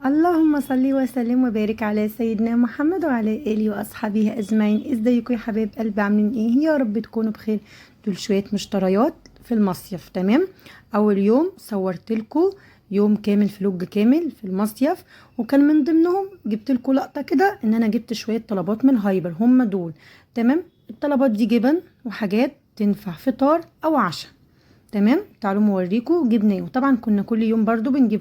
اللهم صل وسلم وبارك على سيدنا محمد وعلى اله واصحابه اجمعين. ازيكم يا حبايب قلبي؟ عاملين ايه؟ يا رب تكونوا بخير. دول شوية مشتريات في المصيف. تمام، اول يوم صورت لكم يوم كامل vlog كامل في المصيف، وكان من ضمنهم جبت لكم لقطة كده ان انا جبت شوية طلبات من الهايبر، هم دول. تمام، الطلبات دي جبن وحاجات تنفع فطار او عشاء. تمام، تعالوا اوريكم جبنا ايه. وطبعا كنا كل يوم برضو بنجيب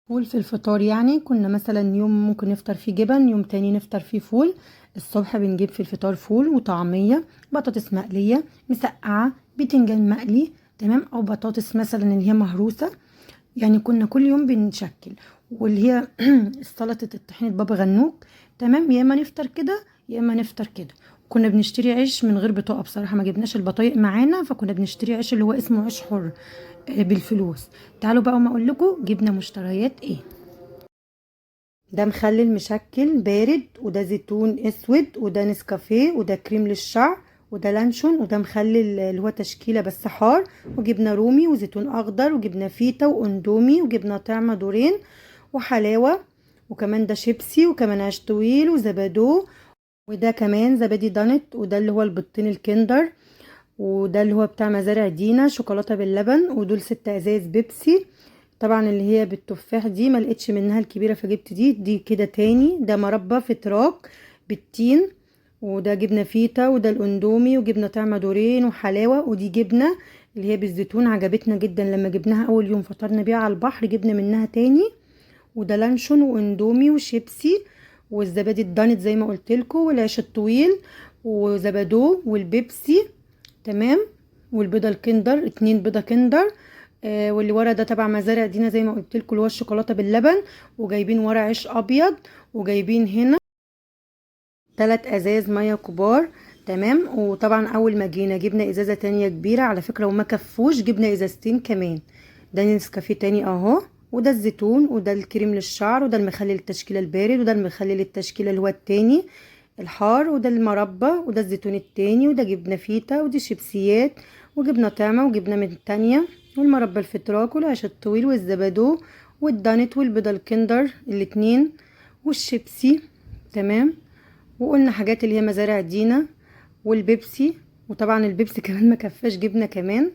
فول في الفطار، يعني كنا مثلا يوم ممكن نفطر فيه جبن، يوم تاني نفطر فيه فول. الصبح بنجيب في الفطار فول وطعمية، بطاطس مقلية، مسقعة، بتنجان مقلي، تمام، او بطاطس مثلا اللي هي مهروسة. يعني كنا كل يوم بنشكل. واللي هي سلطة الطحينة بابا غنوج. تمام، يا اما نفطر كده يا اما نفطر كده. كنا بنشتري عيش من غير بطاقة، بصراحة ما جبناش البطايق معانا، فكنا بنشتري عيش اللي هو اسمه عيش حر بالفلوس. تعالوا بقى وما اقول لكم جبنا مشتريات ايه. ده مخلل مشكل بارد، وده زيتون اسود، وده نسكافيه، وده كريم للشعر، وده لانشون، وده مخلل اللي هو تشكيله بس حار، وجبنه رومي وزيتون اخضر، وجبنه فيتا واندومي، وجبنه طعمه دورين، وحلاوة، وكمان ده شيبسي، وكمان عيش طويل وزبادو، وده كمان زبادي دانت، وده اللي هو البيضتين الكندر، وده اللي هو بتاع مزارع دينا شوكولاتة باللبن، ودول 6 ازايز بيبسي طبعا اللي هي بالتفاح دي ما لقيتش منها الكبيرة فجبت دي كده تاني. ده مربى فتراك بالتين، وده جبنه فيتا، وده الاندومي، وجبنه طعمه دورين، وحلاوة، ودي جبنه اللي هي بالزيتون عجبتنا جدا لما جبناها اول يوم فطرنا بيها على البحر، جبنا منها تاني. وده لانشون واندومي وشيبسي، والزبادي الدانت زي ما قلت لكم، والعيش الطويل، وزبادو، والبيبسي. تمام، والبيضة الكندر، 2 بيضة كندر. واللي ورا ده تبع مزارع دينا زي ما قلت لكم اللي هو الشوكولاتة باللبن، وجايبين ورا عيش ابيض، وجايبين هنا 3 ازاز مية كبار. تمام، وطبعا اول ما جينا جبنا ازازة تانية كبيرة على فكرة وما كفوش، جبنا ازازتين كمان. ده نسكافيه تاني اهو، وده الزيتون، وده الكريم للشعر، وده المخلل التشكيلة البارد، وده المخلل التشكيلة اللي هو التاني الحار، وده المربى، وده الزيتون التاني، وده جبنه فيتا، ودي شيبسيات، وجبنه طعمه، وجبنه من التانية، والمربى الفتراك، والعيش الطويل، والزبادو، والدانت، والبيضة الكندر الاتنين، والشيبسي. تمام، وقلنا حاجات اللي هي مزارع دينا، والبيبسي، وطبعا البيبسي كمان ما كفاش جبنه كمان.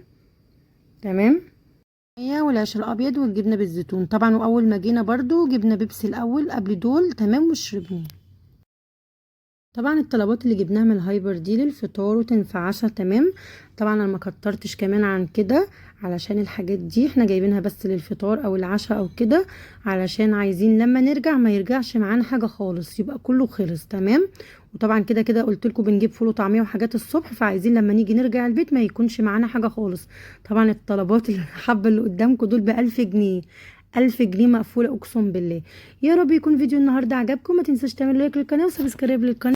تمام، والعيش الابيض والجبنه بالزيتون طبعا. واول ما جينا برضو جبنا بيبسي الاول قبل دول. تمام، وشربناه. طبعا الطلبات اللي جبناها من الهايبر دي للفطار وتنفع عشاء. تمام، طبعا انا ما كترتش كمان عن كده علشان الحاجات دي احنا جايبينها بس للفطار او العشاء او كده، علشان عايزين لما نرجع ما يرجعش معانا حاجة خالص، يبقى كله خلص. تمام، وطبعا كده كده قلت لكم بنجيب فول وطعميه وحاجات الصبح، فعايزين لما نيجي نرجع البيت ما يكونش معانا حاجة خالص. طبعا الطلبات اللي الحبة اللي قدامكم دول ب1000 جنيه، 1000 جنيه مقفولة اقسم بالله. يا رب يكون فيديو النهارده عجبكم، ما تنساش تعملوا like للقناة و subscribe للقناة.